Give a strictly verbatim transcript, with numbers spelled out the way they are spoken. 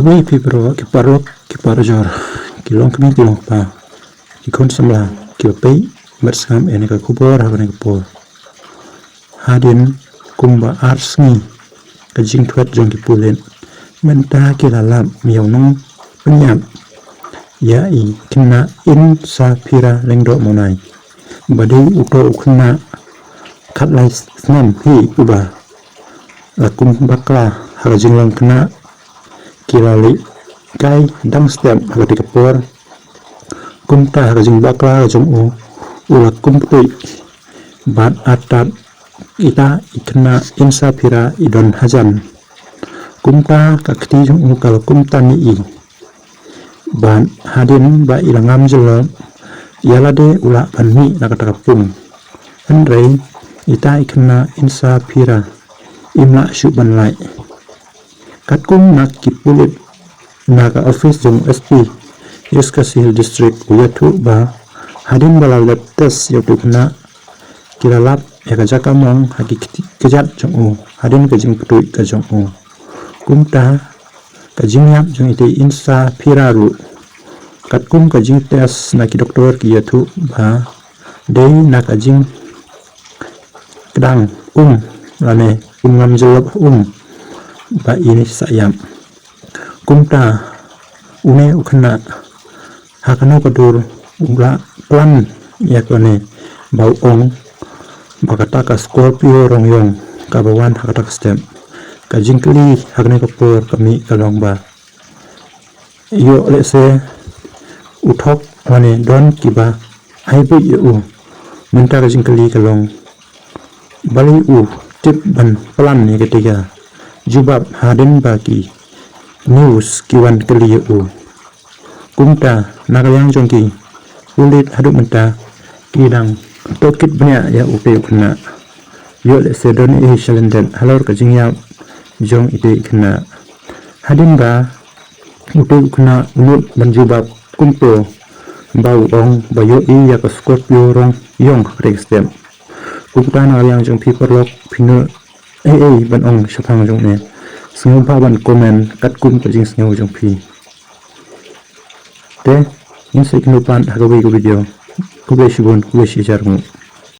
Kawei phi baroh ki paralok ki parajor, ki longkmie ki longkpa, ki khun samla kiba peit bad sngap ïa kane ka khubor ha kane ka por. Hadien kumba ar sngi ka jingthwet jong ki pulit, mynta ki la lap ïa u nongpynïap ïa i khynnah Insaphira Lyngdoh Mawnai, ba dei uto u khynnah khatlai snem hi uba la kum bakla ha ka jinglong khynnah. Ki la leit kai dang step ha katei ka por. Kumta ha ka jingbakla ka jong u, u la kum pynduh bad atat ita i khynnah Insaphira i don hajan. Kumta ka kti jong u ka la kum tan ïa i. Bad hadien ba i la ngam jyllop, ïa lade u lah ban mih na kata ka pung. Hynrei ita i khynnah Insaphira im lah shuh ban lait. Katkum na ki pulit na ka office jong S P East Khasi Hills District u ïathuh ba hadien ba la lep test ïa uto u khynnah, ki la lap ïa ka jaka mong ha ki kti-, kjat jong u hadien ka jingpynduh ka jong u. Kumta ka jingïap jong ita i Insaphira ruh, katkum ka jingtest na ki doktor ki ïathuh ba dei na ka jingkdang um lane kum ngam jyllop um ba i sa ïap. Kumta une u khynnah ha kano ka dur u la plan ïa kane ba u ong ba kata ka Scorpio rong ïong kaba wan ha kata ka step. Ka jingkylli ha kane ka por ka mih ka long ba ïoh lehse u thok lane don kiba ai buit ïa u. Mynta ka jingkylli ka long balei u tip ban plan ïa katei ka jubab hadien ba ki news ki wan kylli ïa u. Kumta na ka liang jong ki pulit haduh mynta ki dang tohkit bniah ïa utei u khynnah. Ïoh lehse don ei ei shalyndet halor ka jingïap jong itei i khynnah. Hadien ba utei u khynnah u nud ban jubab kumto ba u ong ba ïohi ïa ka Scorpio rong ïong ha katei ka step. Kumta na ka liang jong phi paralok phi nud ei ei ban ong shaphang jong ne, sngewbha ban comment katkum ka jingsngew jong phi. Te ngin sa ïakynduh pat ha kawei ka video. Khublei shibun, khublei shihajar nguh.